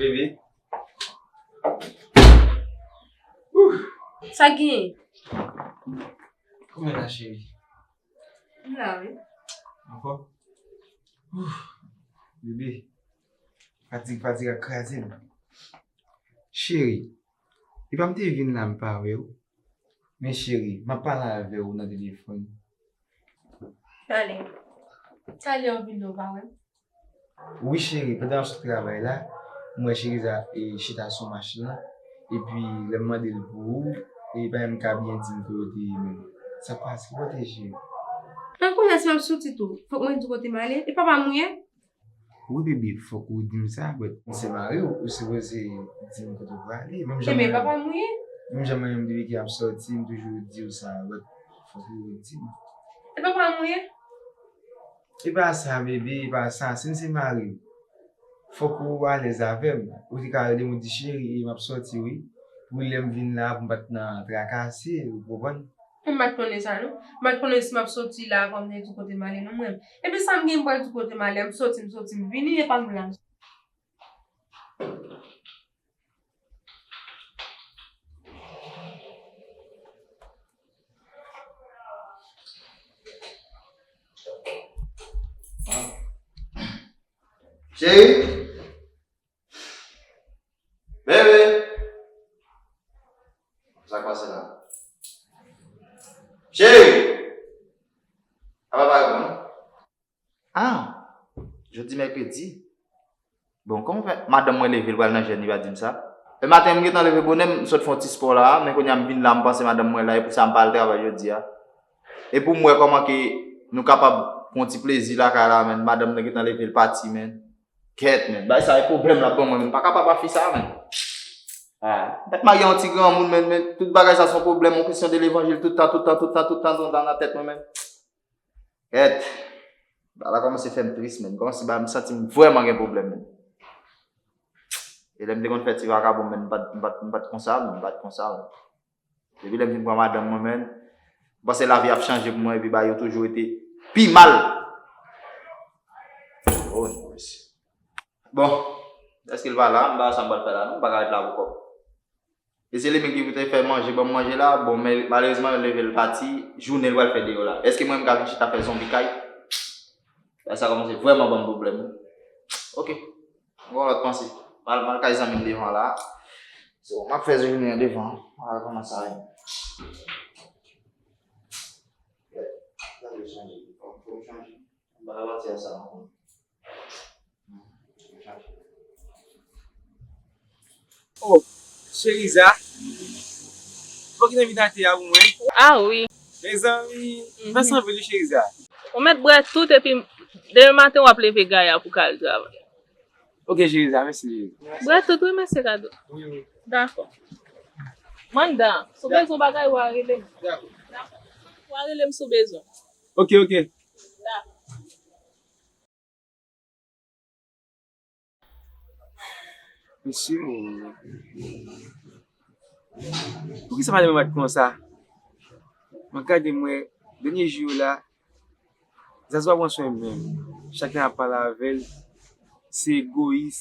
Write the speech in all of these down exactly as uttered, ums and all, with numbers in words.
Bebe. Sa genyen? Kòman la, cheri? M la, wi. Anfòm? Bebe, fatig, fatig ap kraze m. Cheri, epa m te vin la m pa wè w. Men cheri, m ap pale avè w nan telefòn. Talè. Talè w vin la, w pa wè m? Wi cheri, pandan m ap sot travay la, m wè Cheriza e chita sou machin lan, epi lè m mande l pou ou, e pa menm ka byen di m kote w te ye menm. Sa k pase? Ki kote cheri? An kounye a si m ap soti tou, fòk mwen di w kote m ale, e papa m ou ye? Wi bebe, fòk ou di m sa, but m se mari w, ou sipoze di m kote w prale. Menm jan mwen menm, papa m ou ye? Menm jan mwen menm depi ke m ap soti, m toujou di w sa, but fòk ou di m. E papa m ou ye? E pa sa bebe, e pa sa, si m se mari w, fòk ou alèz avè m. Ou te ka rele m ou di cheri, e m ap soti wi. Pou lè m vin la pou m pa t nan trakase, ou konprann? M pa t konnen sa non. M pa t konnen si m ap soti la avan m te di w kote m ale non mwen. Epi sa m gen m pral di w kote m ale, m soti, m soti, m vini, e pa m la. Cheri. Bebe. Sa k pase la? Cheri. A pa pa reponn. Ah, jodi mèkredi. Bon, kòman fè madanm mwen leve, l pral nan jèn, li pa di m sa? E maten, m gentan leve bonè, m sot fè yon ti spò la, men kounye a m vin la, m panse madanm mwen la, e pou sa m pa al travay jodi a. E pou m wè kòman ke nou kapab pran yon ti plezi lakay la, men madanm nan gentan leve, l pati, men. Kèt, men. Bagay sa, e pwoblèm l ap ban mwen, men. M pa kapab ak fi sa, men. Ah, m pa t marye yon ti granmoun, men, men tout bagay sa se yon pwoblèm, yon kesyon de levanjil, tout tan, tout tan, tout tan, tout tan, tout tan nan tèt mwen, men. Kèt. Bagay la kòmanse fè m tris, men. Kòmanse ba m santi m vrèman gen pwoblèm, men. E lè m te konn fè ti vakabon, men, m pa t, m pa t, m pa t konsa, men, m pa t konsa, men. Depi lè m vin pran madanm mwen, men, m panse lavi ap chanje pou mwen, epi bagay yo toujou rete pi mal. Oh, non, mesye. Bon, èske l pa la? M pa wè sa m pral fè la, non. M pa ka ret la pou kòb. E se li menm ki pou te fè manje, ban m manje la. Bon, men malerezman, l leve, l pati. Jounen l pral fè deyò la. Èske mwen, m ka vin chita fè zonbi kay? Bagay sa kòmanse vrèman ban m pwoblèm, wi. Ok. M gon lòt panse. M al, m al kay zanmi m devan la. So, m ap fè jounen an devan. M al kòmanse a. Gade, chanje. Fò m chanje. M pa ka pati a sa ankò. Oh, Cheriza. Fò w kite envitasyon an pou mwen. Ah wi. Mezanmi, m fè sanble wi Cheriza. Ou mèt bwè tout epi demen maten w ap leve gaya pou ka al travay. Ok Cheriza, mèsi Cheriza. Bwè tout wi mesye Kado. Dakò. Manda, si w bezwen bagay w a rele m. Dakò. W a rele m si w bezwen. Ok, ok. Dakò. Mesye, poukisa madanm mwen pa t konsa? Mwen gade mwen, dènye jou yo la, Zazou pa pran swen m menm. Chak lè m ap pale avè l, se egoyis,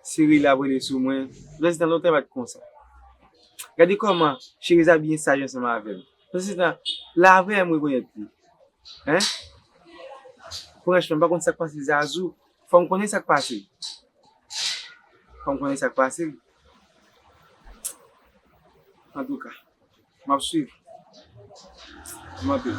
se rele ap rele sou mwen. Lontan lontan li pa t konsa. Gade kòman Cheriza byen saj ansanm avè m. Lontan lontan, la avè m rekonèt li. Hein? Franchman, m pa konn sa k pase Zazou. Fò m konnen sa k pase. Fò m konnen sa k pase. Antouka, m ap swiv. M anpil.